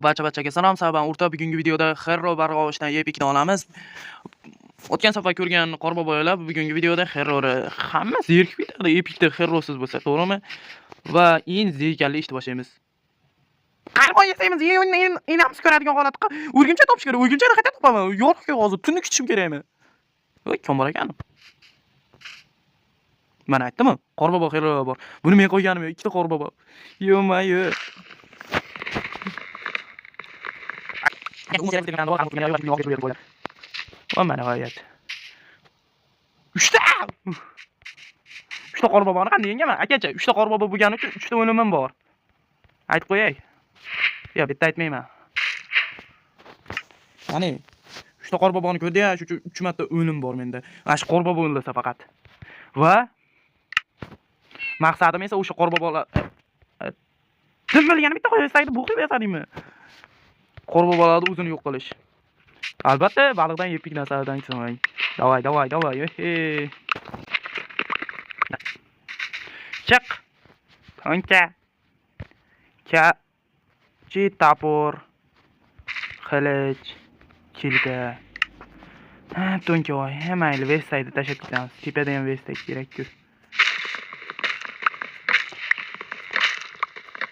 Barcha-barchaga salom, sababan o'rta bugungi videoda Herro barg'ovishdan epikni olamiz. O'tgan safar ko'rgan qorbobolar bugungi videoda Herroni hamma zerikib ketadi epikda Herrosiz bo'lsa, to'g'rimi? Va eng zerikarli ishni boshlaymiz. Qarg'o yasaymiz, enamiz ko'radigan holat. O'rgimcha topish kerak, o'rgimchani qayerdan topaman? Yorug' hozir tunni kutishim kerakmi? Voy, kim bor ekan? Mana aytdimmi? Qorbobo Herro bor. Buni men qo'yganim yo'q, ikkita qorbobo. Yo-mayo. Va mana g'oyat. Uchta! Uchta qorboboni qanday yengaman? Akacha, uchta qorbobo bo'lgani uchun uchta o'limim bor. Aytib qo'yay. Yo, bitta aytmayman. Ya'ni uchta qorboboni ko'rdi-ya, shu uchun 3 marta o'lim bor menda. Mana shu qorbobo o'ldirsa faqat. Va maqsadim esa o'sha qorbobolar Kim bilgani bitta qo'yasaydi, bo'qib yasadingmi? Qorbobolarni o'zini yo'q qilish. Albatta, baliqdan yepik narsalardan so'ng. Davay, davay, davay. Chiq. Tonka. Ka. Chi tapor. Qilich. Kilka. Ha, to'nka voy. Ha, mayli, Vestsayda tashlab ketamiz. Tepada ham Vestside kerak-ku.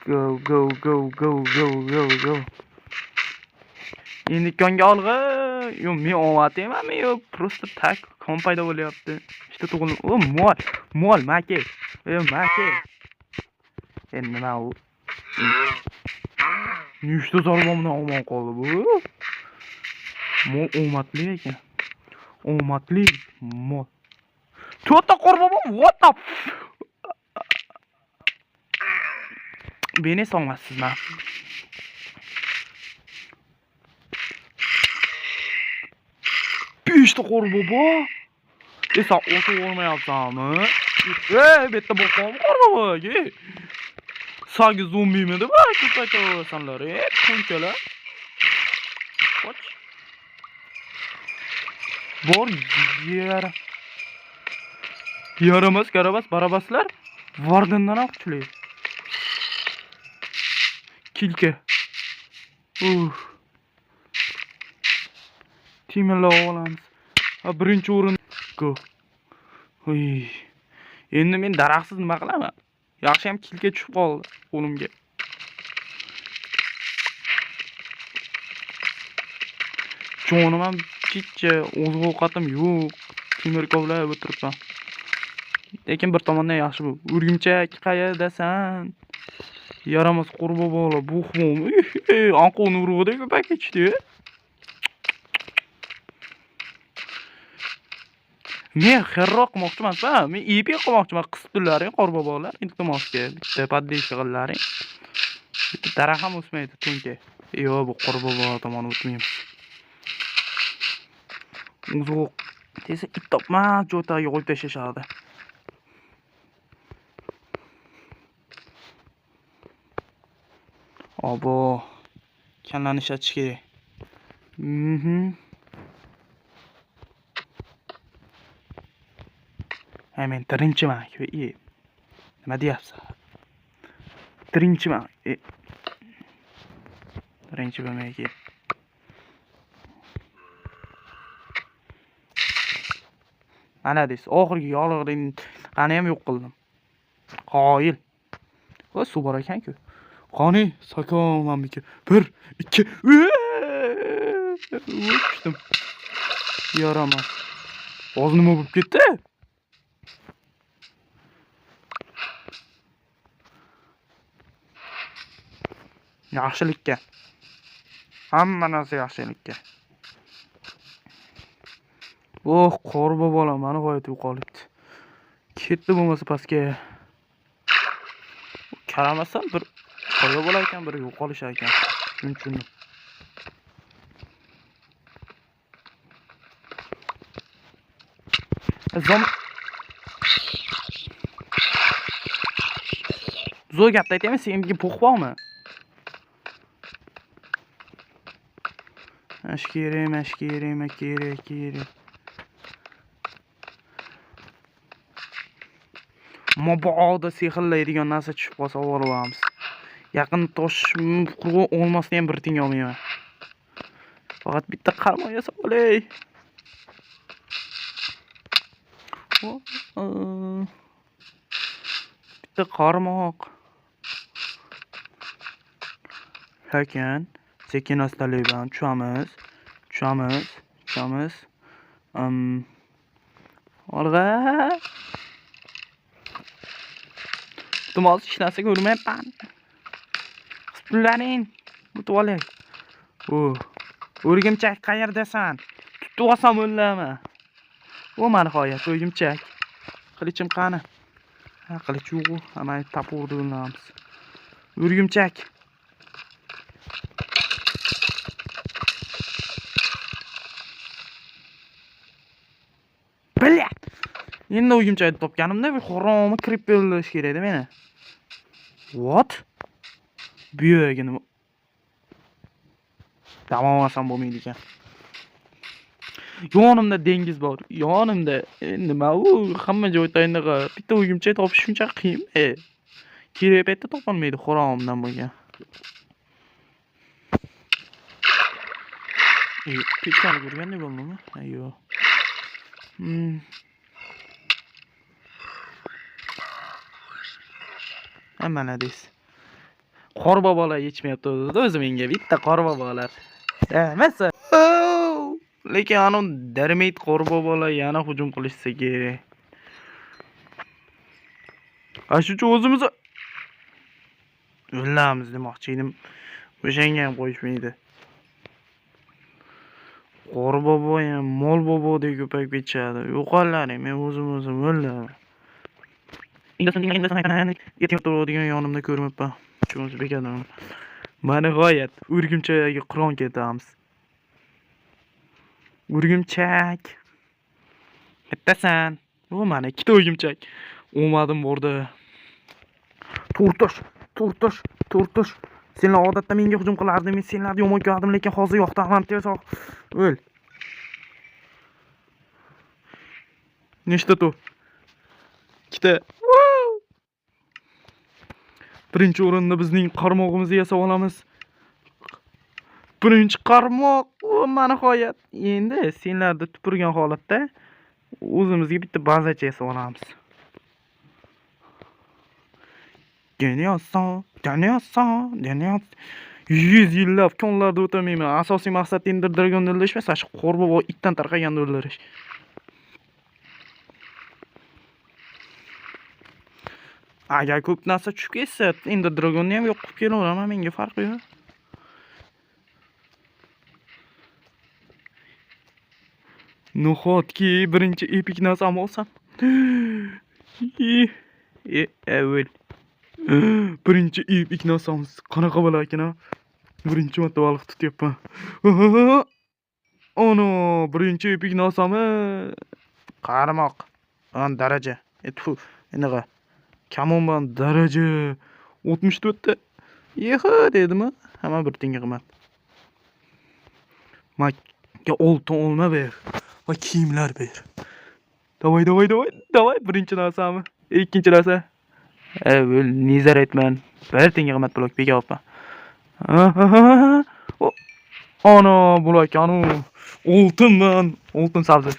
Go, go, go, go, go, go, go. Endi konga olg'i. Yo, men omat emasmi? Yo, просто tak kon paydo bo'lyapti. Ishda tug'ildim. O, mol, mol, maki. E, maki. Endi nima u? Nechta zarbamdan omon qoldi bu? Mol omadli ekan. Omadli mol. To'rtta qorbobom, what the Beni solmassizmi? Beshta qorbobo? E, sen o'sha o'rmayapsanmi? Ey, bu yerda bo'lqonmi qorbobo? Ey. Sagi zombimidi bu? Ko'paytirasanlar, ey, to'nkalar. Qoch. Bor yer. Yaramas, karabas, barabaslar Vardendan ham kuchli. Kilka. Uf. Temirlar olamiz. Ha, birinchi o'rin. Go. Uy. Endi men daraxtsiz nima qilaman? Yaxshi ham kilka tushib qoldi qo'limga. Jonim ham chicha, oziq-ovqatim yo'q. Temir kovlab o'tiribman. Lekin bir tomondan yaxshi bu. O'rgimchak qayerdasan? Yaramas qorbobolar, bu xom. Anqovni urug'idek ko'payib ketishdi. Men xerroq qilmoqchi emasman. Men EP qilmoqchiman. Qisib turlaring qorbobolar, iltimosga. Bitta поддержка qillaring. Bitta daraxt ham o'smaydi to'nka. Yo'q, bu qorbobo tomon o'tmaymiz. Uzoq desa it topmas jo'taga qo'yib tashlashadi. Obo. Kallani ishlatish kerak. Ha, men birinchiman. Nima deyapsan? Birinchiman. Birinchi bo'lmay ket. Mana deysiz, oxirgi yog'liqning qani ham yo'q qildim. Qoyil. Voy, suv bor ekan-ku. Qani, sakonmanmiki? 1 2 3. Tushdim. Yaramas. Hozir nima bo'lib ketdi? Yaxshilikka. Hamma narsa yaxshilikka. Oh, qorbobolar mani g'oyat yo'qolibdi. Ketdi bo'lmasa pastga. Karamasam bir paydo bo'lar ekan, bir yo'qolishar ekan. Shuning uchun. Zo'r gapni aytaymi, senga po'q bormi? Ash kerak, mash kerak, ma kerak, kerak. Mabodo sehrlaydigan narsa tushib qolsa olamiz. Yaqin tosh qurg'u olmasni ham bir tiyin olmayman. Faqat bitta qarmoq yasab olay. Bitta qarmoq. Lekin sekin astalik bilan tushamiz. Tushamiz, tushamiz. Olg'a. Iltimos, hech narsa ko'rmayapman. Pullaring, o'tib olay. O'rgimchak qayerdasan? Tutib olsam o'lama. O nihoyat o'rgimchak. Qilichim qani? Ha, qilich yo'q-u. Ha, mana topurni o'lamiz. O'rgimchak. Bilyat. Endi o'rgimchakni topganimda bir haromi kirib o'ldirish kerak edi meni. What? Bu yerga nima? Dam olmasam bo'lmaydi ekan. Yonimda dengiz bor. Yonimda nima u? Hamma joyda endi bitta o'rgimchak topish shuncha qiyin. Kerak paytda topolmaydi haromdan bo'lgan. Pechkani ko'rgandek bo'ldimmi? Ha, yo'q. Ha, mana deysiz. Qorbobolar yetishmayapti o'zi menga. Bitta qorbobolar. Masa. Lekin anu darmit qorbobolar yana hujum qilishsa kerak. Ha, shuncha o'zimiz o'lamiz demoqchi edim. O'shanga ham qo'yishmaydi. Qorbobo ham mol bobodek ko'payib ketishadi. Yo'qollaring, men o'zim o'zim o'laman. Turadigan yonimda ko'rmabman. Shunisi bekadan. Mana g'oyat o'rgimchakka qiron ketamiz. O'rgimchak. Bittasan. Bu mana ikkita o'rgimchak. Omadim bordi. To'rtosh, to'rtosh, to'rtosh. Senlar odatda menga hujum qilarding, men senlarni yomon ko'rardim, lekin hozir yoqtaman, tezroq o'l. Nechta to'p? Ikkita. Birinchi o'rinda bizning qarmog'imizni yasab olamiz. Birinchi qarmoq, o, mana nihoyat. Endi senlarni tupurgan holatda o'zimizga bitta bazacha yasab olamiz. Genialsan, genialsan, genial. 100 yillab konlarda o'tamayman. Asosiy maqsad endi dragonni o'ldirish emas, shu qorbobo itdan tarqaganni o'ldirish. Agar ko'p narsa tushib ketsa, endi dragonni ham yo'q qilib kelaveraman, menga farqi yo'q. Nahotki birinchi epik narsamni olsam. Avval. Birinchi epik narsamiz qanaqa bo'lar ekan, a? Birinchi marta baliq tutyapman. Ana, birinchi epik narsamiz qarmoq. An daraja. Tfu, enaqa. Kamon bilan daraja 64 ta. Yeha dedimi? Hamma bir tinga qimmat. Menga oltin olma ber va kiyimlar ber. Davay, davay, davay, davay birinchi narsami? Ikkinchi narsa. Avval nizar aytman. Bir tinga qimmat blok bekyapman. Ana blok, anu oltinman, oltin sabzi.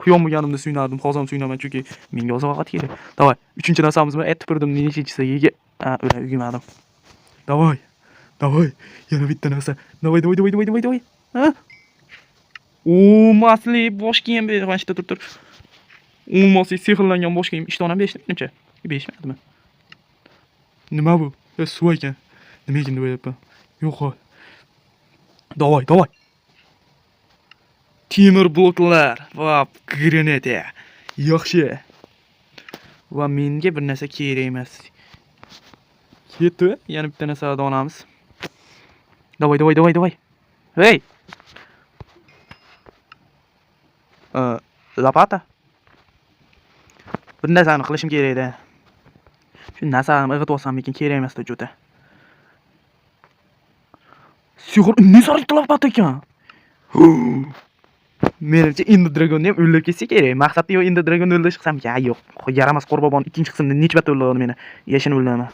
Quyon bo'lganimda suyunardim, hozir ham suyunaman, chunki menga oziq ovqat kerak. Davay, uchinchi narsamizmi? Tupurdim, nechinchisiga? Ha, o'la, ugmadim. Davay, davay, yana bitta narsa. Davay, davay, davay, davay, davay, davay. Ha? O, masli bosh kiyim ber, mana shu yerda turib tur. Olmosli sehrlangan bosh kiyim. Ishton ham berishdi menimcha. Berishmadimi? Nima bu? Suv ekan. Nima ekan deb o'ylayapman. Yo'q, hoy. Davay, davay. Temir bloklar va granata. Yaxshi. Va menga bir narsa kerak emas. Ketdi, yana bitta narsa olamiz. Davay, davay, davay, davay. Hey. Lopata. Bir narsani qilishim kerak edi. Shu narsani ig'itib olsam ekan kerak emasdi juda. Sigur, nezarat lopata ekan. Menimcha endi dragonni ham o'ldirib ketsa kerak. Maqsadni yo'q, endi dragonni o'ldirish qilsam, ya yo'q. Yaramas qorboboni ikkinchi qismida necha marta o'ldirdi meni. Yashin o'ldirma.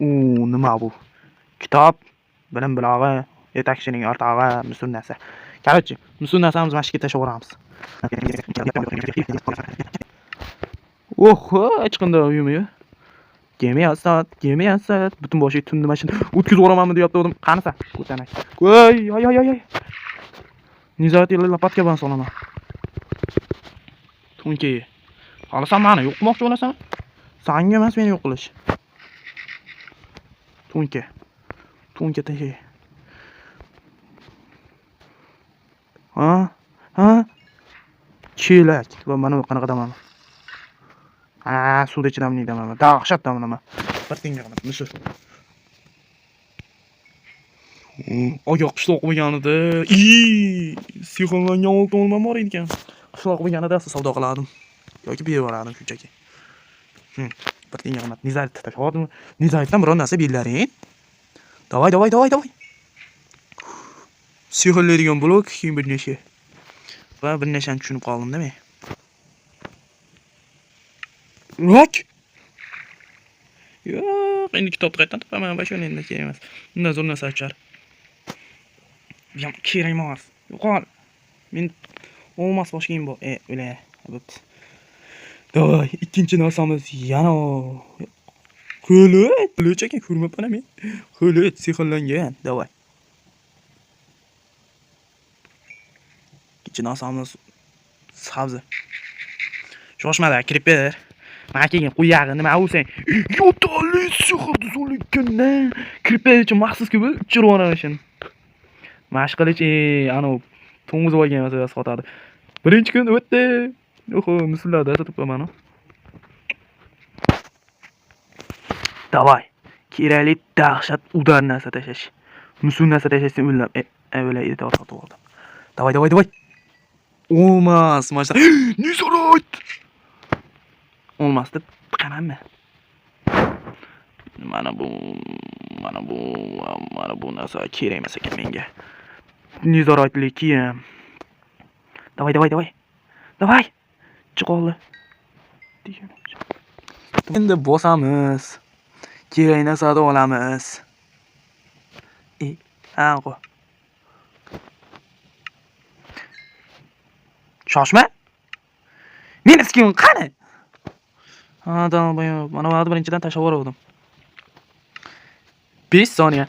U nima bu? Kitob, bilim bulog'i, yetakchining o'rtog'i, musul narsa. Короче, musul narsamiz mana shu yerga tashlab yuboramiz. Oho, hech qanday uyim yo'q. Gemi yasat, butun boshiga tunni mana shuni o'tkazib yuboramanmi deyapti o'dim. Qanisan? Ko'tanak. Voy, oy oy oy. Nizorat lopatka bilan solaman. To'nka. Xohlasan mani yo'q qilmoqchi bo'lasan? Sanga emas meni yo'q qilish. To'nka. To'nka tashay. Ha? Ha? Chelak. Va mana bu qanaqa damaman? Ha, suvda chidamli damaman. Dahshat damaman. Bir tenga qilib, misr. Oyoq qishloq bo'lganida, sehrlangan oltin olmam bor ekan. Qishloq bo'lganida savdo qilardim. Yoki berib yuborardim shunchaki. Bir tenga qimmat. Nizarit tashladim. Nizaritdan biror narsa bellaring. Давай, давай, давай, давай. Sehrlaydigan blok, keyin bir necha. Va bir nechani tushunib qoldim-da men. Rock. Yo'q, endi kitobni qayerdan topaman? Boshqa endi kerak emas. Undan zo'r narsa ochar. Bu ham kerak emas. Yo'qol. Men olmas boshqa bor. O'la. Bo'pti. Давай, ikkinchi narsamiz yana qilich. Qilich ekan, ko'rmabman men. Qilich sehrlangan. Давай. Ikkinchi narsamiz sabzi. Shoshmada, kirib ber. Mana keyin qo'yag'i nima u sen? Yo'tali sehrni so'likanda. Kirib uchun maxsus ku bu, uchirib yuboraman shuni. Mana shu qilich, anavi to'ng'iz olgan masalasi qotadi. Birinchi kun o'tdi. Oho, misillarda turibman. Давай. Kerakli dahshat udar narsa tashlash. Musul narsa tashlashni o'ylab, o'ylay e'tibor sotib oldim. Давай, давай, давай. Olmas, mana Nizorat. Olmas deb tiqamanmi? Mana bu, mana bu, mana bu narsa kerak emas ekan menga. Nizoratli kiyim. Давай, давай, давай. Давай. Chiqoldi. Endi bosamiz. Kerak narsani olamiz. Ha, qo'y. Shoshma. Meni skin qani? Ha, tamam, mana bu birinchidan tashlab yubordim. 5 soniya.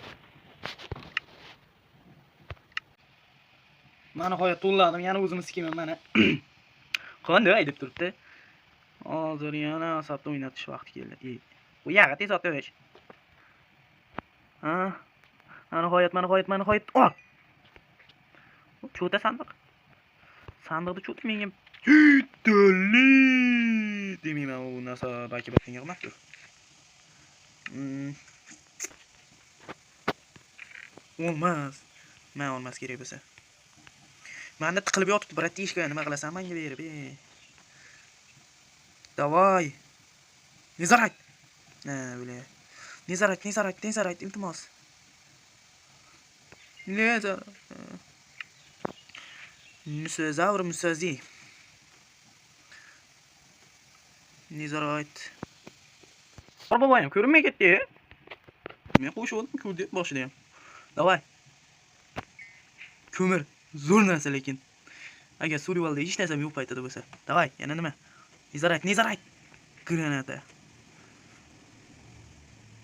Mana nihoyat to'lladim, yana o'zimni skinim mana. Qanday deb turibdi. Hozir yana asabni o'ynatish vaqti keldi. U yog'i tez otish. Ha? Mana nihoyat, mana nihoyat, mana nihoyat. Ol. Cho'ta sandiq. Sandiqni cho'ta menga yetarli demayman, u narsa balki bir tenga qimmatdir. Olmas. Men olmas kerak bo'lsa. Menda tiqilib yotibdi, bratishka, nima qilasan menga berib, Давай. Nizorat. Ha, o'la. Nizorat, nizorat, nizorat, iltimos. Nizorat. Musazavr musazi. Nizorat. Boboyim ko'rinmay ketdi. Men qo'shib oldim, ko'rdi boshida ham. Давай. Ko'mir zo'r narsa lekin. Agar survivalda hech narsam yo'q paytida bo'lsa. Давай, yana nima? Nizorat, nizorat. Granata.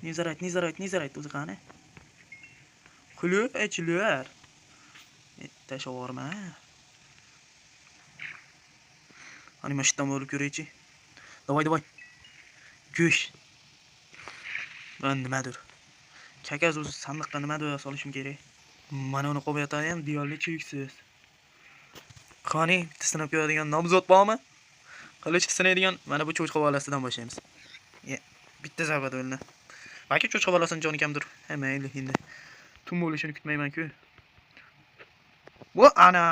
Nizorat, nizorat, nizorat o'zi qani? Qilichlar. Tashlab yuborma. Ani mana shu yerdan bo'lib ko'raychi. Давай, давай. Go'sht. Va nimadir? Kakaz o'zi sandiqqa nimadir solishim kerak. Mana uni qo'yayotgani ham deyarli cheksiz. Qani, bitta sinab ko'radigan nomzod bormi? Qilich sinaydigan mana bu cho'chqa bolasidan boshlaymiz. Bitta zarbada o'ldi. Balki cho'chqa bolasining joni kamdir. Ha, mayli endi. Tun bo'lishini kutmayman-ku. Bu ana.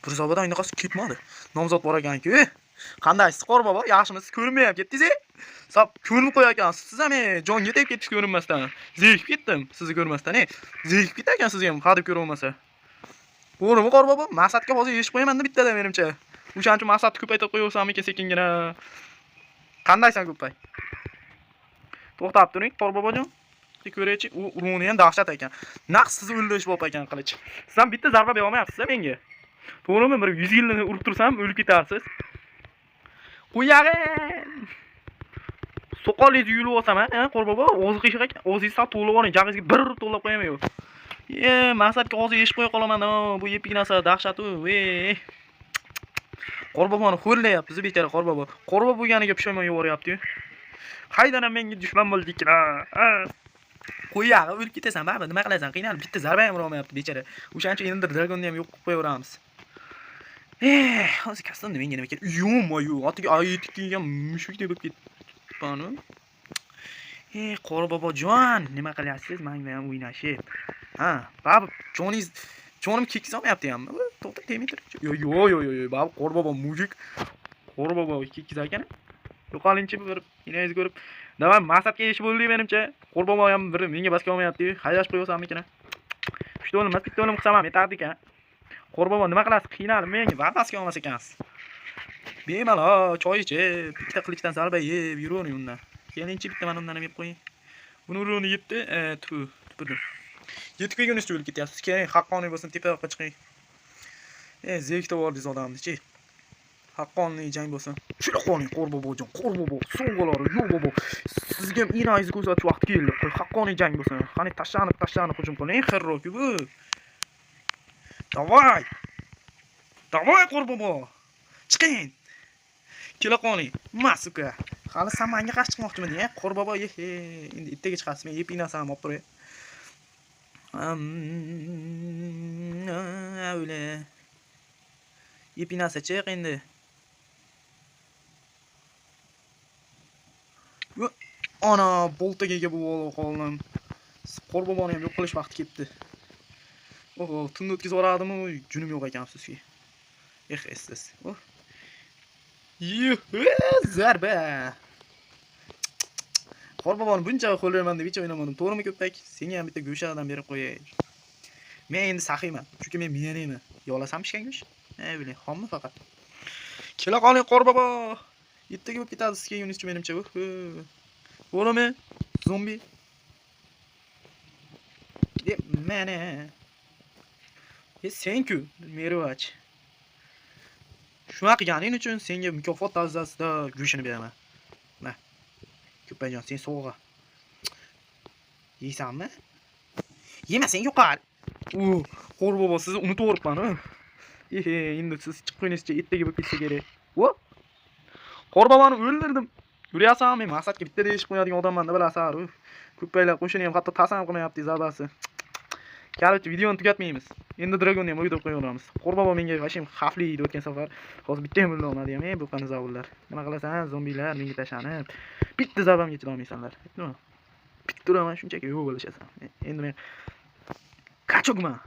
Bir zarbada aynaqasi ketmadi. Nomzod bor ekan-ku. Qandaysiz Qorbobo? Yaxshimisiz? Ko'rinmay ham ketdingiz. Sap ko'rinib qo'yarkansiz. Siz ham jonga tegib ketdingiz ko'rinmasdan. Zerikib ketdim sizni ko'rmasdan. Zerikib ketar ekan sizni ham hadeb ko'ra olmasa. To'g'rimi Qorbobo? Maqsadga hozir erishib qo'yaman-da bittada menimcha. O'shaning uchun maqsadni ko'paytirib qo'yaversammikin sekingina. Qandaysan ko'pay? To'xtab turing, Qorbobojon. Ko'raychi, u uruni ham dahshat ekan. Naq sizni o'ldirish bo'lib ekan qilich. Siz ham bitta zarba bera olmayapsiz menga. To'g'rimi? Bir 100 yilni urib tursam o'lib ketarsiz. Qo'yag'in. Soqolingizni yulib olsam, ha, Qorbobo, og'zi qiyshiq ekan. Og'zingizni sal to'lib oling, jag'ingizga bir urib to'lab qo'yaman yo'q. Maqsadga hozir eshib qo'ya qolaman. Bu epik narsa dahshat u. Qorboboni xo'rlayapmiz, bechora Qorbobo. Qorbobo bo'lganiga pushaymon yuboryapti-yu. Haydan ham menga dushman bo'ldik-ku. Qo'yag'i o'lib ketasan, baribir nima qilasan? Qiynalib bitta zarba ham ura olmayapti bechora. O'shaning uchun endi dragonni ham yo'q qilib qo'yaveramiz. Hozir kastimda menga nima kerak? Yo-moyo, otiga aytib kiygan mushukdek bo'lib ketibman-u. Qorbobojon, nima qilyapsiz? Men bilan o'ynashib. Ha, baribir joningiz jonim keksa olmayapti ham. To'xta, tegmay turing. Yo, yo, yo, yo, yo, baribir Qorbobo mujik. Qorbobo keksa ekan. Yo'qolinchi bir inangizni ko'rib. Давай, maqsadga erishib bo'ldik menimcha. Qorbobo ham bir menga bas kelmayapti. Haydash qo'yasammikin? 3 ta o'lim emas, bitta o'lim qilsam ham yetardi ekan. Qorbobo nima qilasiz? Qiynalib menga bas kelmas ekansiz. Bemalol choy ichib, ikkita qilichdan zarba yeb yuravering undan. Kelingchi, bitta mana undan ham yeb qo'ying. Buni urug'ini yebdi, tupurdim. Yetib kelgunizcha o'lib ketyapsiz. Keling, haqqoniy bo'lsin, tepa yoqqa chiqing. Zeriktirib yubordingiz odamni-chi. Haqqoniy jang bo'lsin. Shuna qoling, Qorbobojon, Qorbobo, sovg'alari yo'q bobo. Sizga ham inangizni ko'rsatish vaqti keldi. Qo'y, haqqoniy jang bo'lsin. Qani tashlanib, tashlanib hujum qiling, xirroku bu. Давай. Давай, Qorbobo. Chiqing. Kela qoling. Masuka. Hali san menga qarshi chiqmoqchimiding, a? Qorbobo, endi ertaga chiqasiz. Men yep inasam olib turay. O'le. Yep inasa chiq endi. Ana, boltaga ega bo'lib qoldim. Qorboboni ham yo'q qilish vaqti kelibdi. Oho, tunni o'tkazib yuboradimi? Junim yo'q ekan afsuski. Essiz. Oh. Yuhu, zarba. Qorboboni buncha qo'llayman deb hech o'ylamadim. To'g'rimi ko'ppak? Senga ham bitta go'shadan berib qo'yay. Men endi saxiyman, chunki men millionerman. Yolasan pishgan go'sht? Biling, xommi faqat. Kela qoling Qorbobo. Ertaga bo'lib ketadi sizga yunuschi menimcha. To'g'rimi? Zombi. Deb mana. Sen-ku, Mervach. Shunaqa qilganing uchun senga mukofot tarzida go'shtini beraman. Ma. Ko'payjon, sen sovg'a. Yeysanmi? Yemasang yo'qol. U, Qorbobo, sizni unutib yuboribman-u. Endi siz chiqib qo'yingizcha ertaga bo'lib ketsa kerak. Vo! Qorboboni o'ldirdim. Ko'ryapsanmi, men maqsadga bitta deyishib qo'yadigan odamman-da, bilasan. Ko'paylar qo'shini ham hatto tasam qilmayapti zarbasi. Короче, videoni tugatmaymiz. Endi dragonni ham o'ydirib qo'yaveramiz. Qorbobo menga вообще xavfli edi o'tgan safar. Hozir bitta ham o'lda olmadi ham, bu qanizavullar. Nima qilasan, zombilar menga tashlanib. Bitta zarbamga chidolmaysanlar. Nima? Bitta uraman shunchaki yo'q bo'lashasan. Endi men kachokman.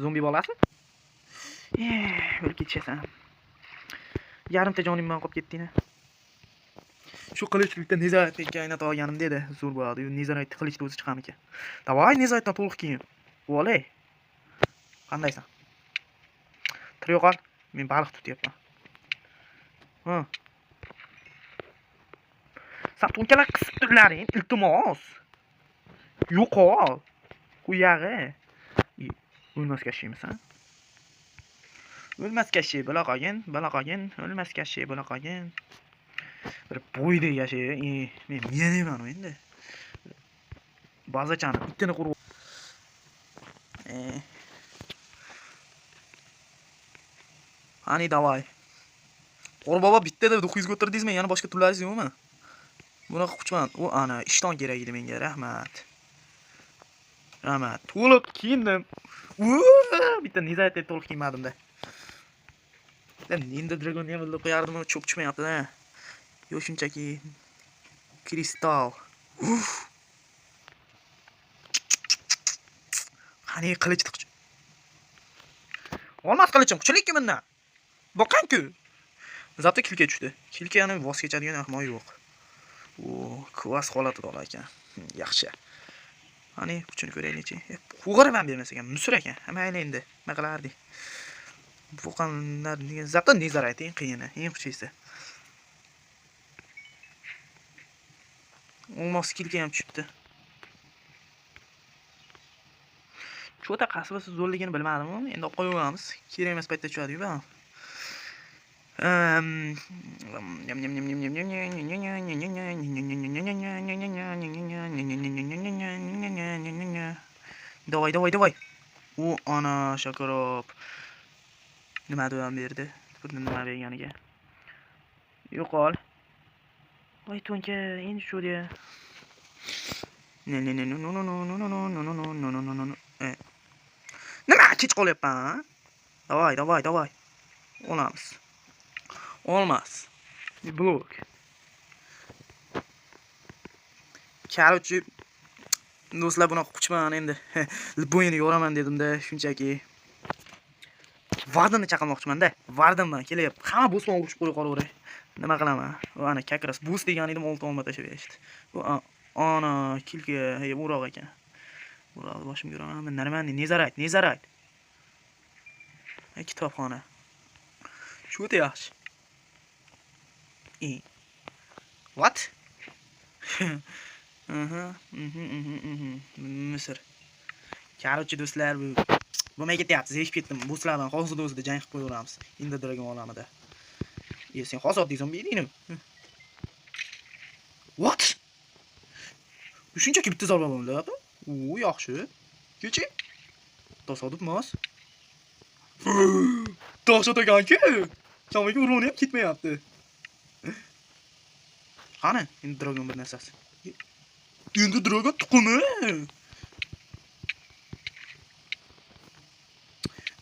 Zombi bolasi? O'lib ketishasan. Yarimta jonim bilan qolib ketding. Shu qilich bitta nezaratga aynata olganim dedi. Zo'r bo'ladi. Nezarat qilichni o'zi chiqamikan. Давай nezaratdan to'liq kiyim. Voley. Qandaysan? Tur yo'qol. Men baliq tutyapman. Ha. San to'nkalar qisib turlaring, iltimos. Yo'qol. Qo'yag'i. O'lmas kashiymisan? O'lmas kashi bo'la qolgin, bo'la qolgin, o'lmas kashi bo'la qolgin. Bir bo'ydek yashay, men millionerman endi. Bazachani itini qurib. Qani davay. Qorbobo bittada 900 ga o'tirdingizmi? Yana boshqa turlaringiz yo'qmi? Bunaqa quchman. U ana ishton kerak edi menga, rahmat. Rahmat. To'liq kiyindim. Bitta nizayt deb to'liq kiyinmadim-da. Endi dragonni ham o'ldirib qo'yardim, cho'p tushmayapti-da. Yo shunchaki kristal. Uf. Qani qilichni quch. Olmas qilichim, kuchlik bundan. Boqang-ku. Zapda kilka tushdi. Kilkani voz kechadigan ahmoq yo'q. U kvas holatida olar ekan. Yaxshi. Qani kuchini ko'raylikchi. Qo'g'irib ham bermas ekan, musur ekan. Ha, mayli endi. Nima qilardik? Voqanlar degan zapda nezarayt eng qiyini, eng kuchlisi. Olmos kilka ham tushibdi. Cho'ta qasbasi zo'rligini bilmadim, endi olib qo'yaveramiz. Kerak emas paytda tushadi-yu bu. Давай, давай, давай. U ana Shakarov. Nima deb berdi? Tupurdim nima berganiga. Yo'qol. Voy to'nka, endi shu deya. Ne ne ne no no no no no no no no no no no no. Nima kech qolyapman? Давай, давай, давай. Olamiz. Olmaz. Blok. Короче, do'stlar, bunaqa kuchman endi. Bo'yini yoraman dedim-da, shunchaki. Vardinni chaqirmoqchiman-da. Vardinman kelyapti. Hamma bo's bilan urushib qo'ya qolaveray. Nima qilaman? U ana kakras bo's degan edim, olti olma tashlab berishdi. Bu ana kilka o'roq ekan. O'roqni boshimga uraman. Нормально, nezarat, nezarat. Kitobxona. Shu o'ta yaxshi. What? Misr. Короче, do'stlar, bu bo'lmay ketyapti, zerikib ketdim. Bo'slar bilan hozir o'zida jang qilib qo'yaveramiz. Endi Dragon olamida. Sen hozir oddiy zombi edingmi? What? Shunchaki bitta zarba bo'ldi. U yaxshi. Kechi. Tasodif emas. Dahshat ekan-ku. Chamaga urib ham ketmayapti. Qani, endi Dragon bir narsasi. Endi Dragon tuqumi.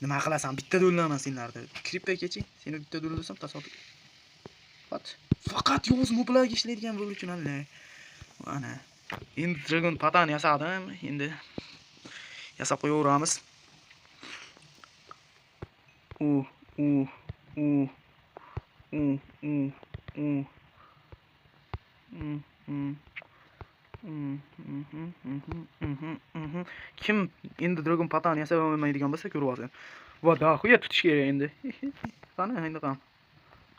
Nima qilasan? Bitta do'llaman senlarni. Kripto kechi, seni bitta do'llasam tasodif. What? Faqat yovuz moblarga ishlaydigan bo'ldi uchun alla. Ana. Endi Dragon patani yasadim. Endi yasab qo'yaveramiz. U u u u u u Kim endi Dragon patani yasay olmaydigan bo'lsa ko'rib olsin. Va dahuya tutish kerak endi. Qani endi qam.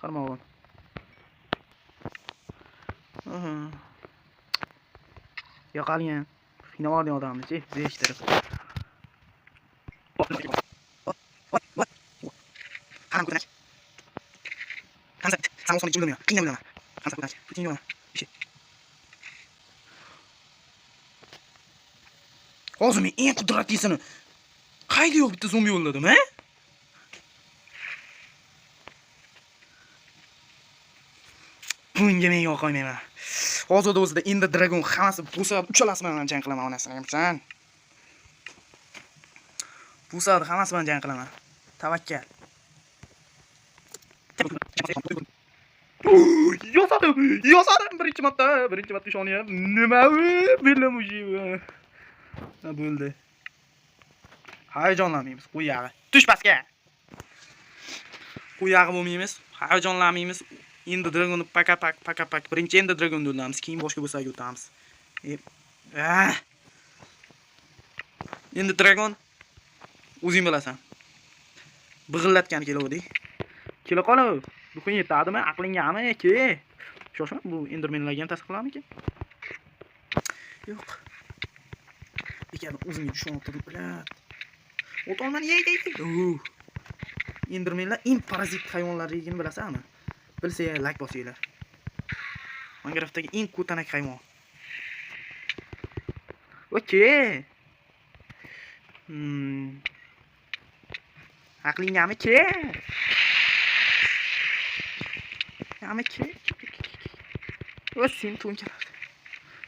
Qarmog'im. Yo'qolgan. Qiynab odamni-chi, zeriktirib. Qaram ko'tanak. Hamza, san o'soni jimlamayman, qiynamayman. Hamza ko'tanak, putin yo'q. Hozir men eng qudratlisini qayda yo'q bitta zombi yo'lladim, ha? Bunga men yo'q qo'ymayman. Hozirda o'zida endi Dragon hammasi bo'sab, uchalasi bilan jang qilaman onasini hamsan. Bo'sadi, hammasi bilan jang qilaman. Tavakkal. Yasadim, yasadim birinchi marta ishonyapman. Nima bu? Bilim uji. Ha bo'ldi. Hayajonlanmaymiz, qo'y yog'i. Tush pastga. Qo'y yog'i bo'lmaymiz, hayajonlanmaymiz. Endi Dragonni paka-pak, paka-pak. Birinchi endi Dragonni o'ldiramiz, keyin boshqa bo'lsaga o'tamiz. Endi Dragon o'zing bilasan. Big'illatgani keluvdik. Kela qolib, ruhing yetadimi, aqlingami, ke? Shoshma, bu endermenlarga ham ta'sir qilarmikin? Yo'q. Ekan o'zimga dushman olib turdim, bilat. O't olmani yey, yey, yey. Endermenlar eng parazit hayvonlarligini bilasanmi? Bilsa like bosinglar. Minecraftdagi eng ko'tanak hayvon. Okey. Aqlingami ke? Ami ke? O sen to'nkalar.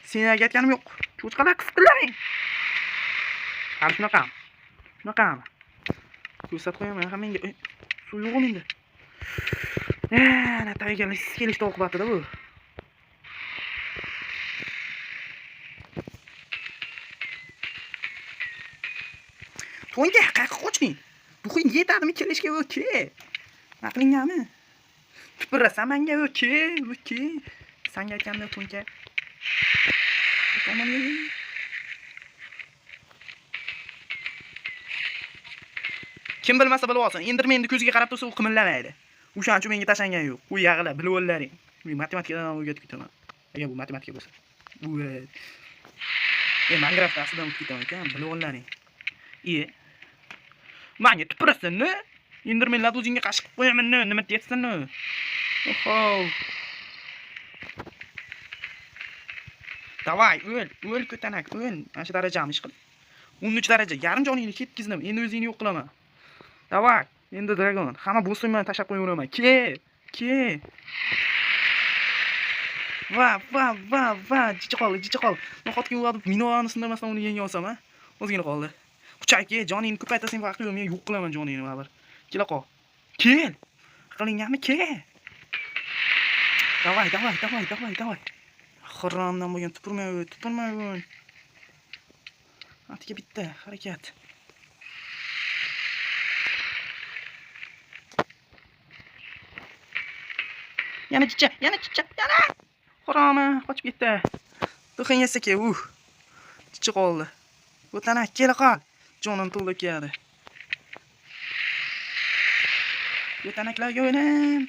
Seni aytganim yo'q. Cho'chqalar qisqilaring. Hali shunaqami? Shunaqami? Ko'rsatib qo'yaman hammangga. Suv yo'q menda. Na tayyorgarliksiz kelishdi oqibatida bu. To'nka, qayerga qochding? Ruhing yetadimi kelishga, okey? Aqlingami? Tupurasan menga, okey, okey. Sanga aytgandim to'nka. Kim bilmasa bilib olsin. Endermenni ko'ziga qarab tursa u qimillamaydi. O'shaning uchun menga tashlangan yo'q. U yag'ila bilib ollaring. Men matematikadan ham o'rgatib ketaman. Agar bu matematika bo'lsa. Minecraft aslida o'tib ketaman ekan, bilib ollaring. Menga tupurasan-ni? Endermenlarni o'zingga qarshi qilib qo'yaman-ni, nima deyapsan-ni? Oho. Davay, o'l, o'l ko'tanak, o'l. Mana shu darajani ish qil. 13 daraja, yarim joningni ketkizdim. Endi o'zingni yo'q qilaman. Davay, endi dragon. Hamma bossingni tashlab qo'yaveraman. Ke, ke. Va, va, va, va, jicha qoldi, jicha qoldi. Nohotki ularni minorani sindirmasdan uni yenga olsam, ha? O'zgina qoldi. Kuchayki, joningni ko'paytirsang vaqti yo'q, men yo'q qilaman joningni baribir. Kela qol. Kel. Aqlingami, kel. Davay, davay, davay, davay, davay. Xirramdan bo'lgan tupurmay o'y, tupurmay o'y. Atiga bitta harakat. Yana chicha, yana chicha, yana. Xirrami, qochib ketdi. Duxin yesaki, Chicha qoldi. O'tana, kela qol. Jonim to'lib keladi. O'tanaklarga o'ynam.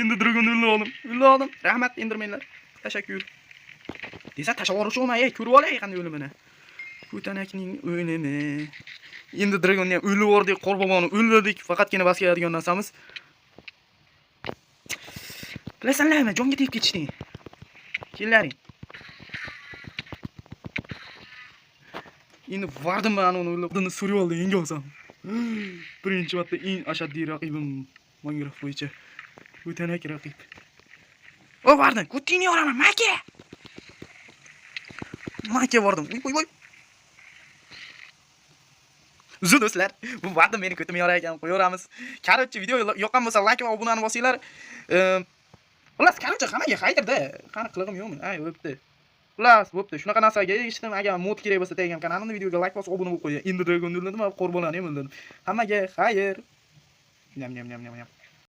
Endi dragonni o'lib oldim. O'lib oldim. Rahmat endermenlar. Tashakkur. Desa tashlab yuborishmi, ey, ko'rib olay qanday o'limini. O'tanakning o'limi. Endi dragonni ham o'lib yubordik, qorboboni o'ldirdik. Faqatgina bas keladigan narsamiz. Bilasanlarmi, jonga tegib ketishding. Kellaring. Endi vardim man uni o'lib, uni so'rib oldi, yenga olsam. Birinchi marta eng ashaddiy raqibim Minecraft bo'yicha. O'tanak raqib. O vardim, ko'tingni yoraman, maka. Maka vardim. Voy voy voy. Uzr do'stlar, bu vardim meni ko'timni yorar ekan, qo'yaveramiz. Karochi, video yoqqan bo'lsa like va obunani bosinglar. Xullas, karochi, hammaga xayrda. Qani qilig'im yo'qmi? Ay, o'pti. Xullas, bo'pti. Shunaqa narsaga eshitdim. Agar mod kerak bo'lsa, Telegram kanalimda videoga like bosib obuna bo'lib qo'ying. Endi dragon o'ldirdim va qorbonlarni ham o'ldirdim. Hammaga xayr. Nyam nyam nyam nyam nyam.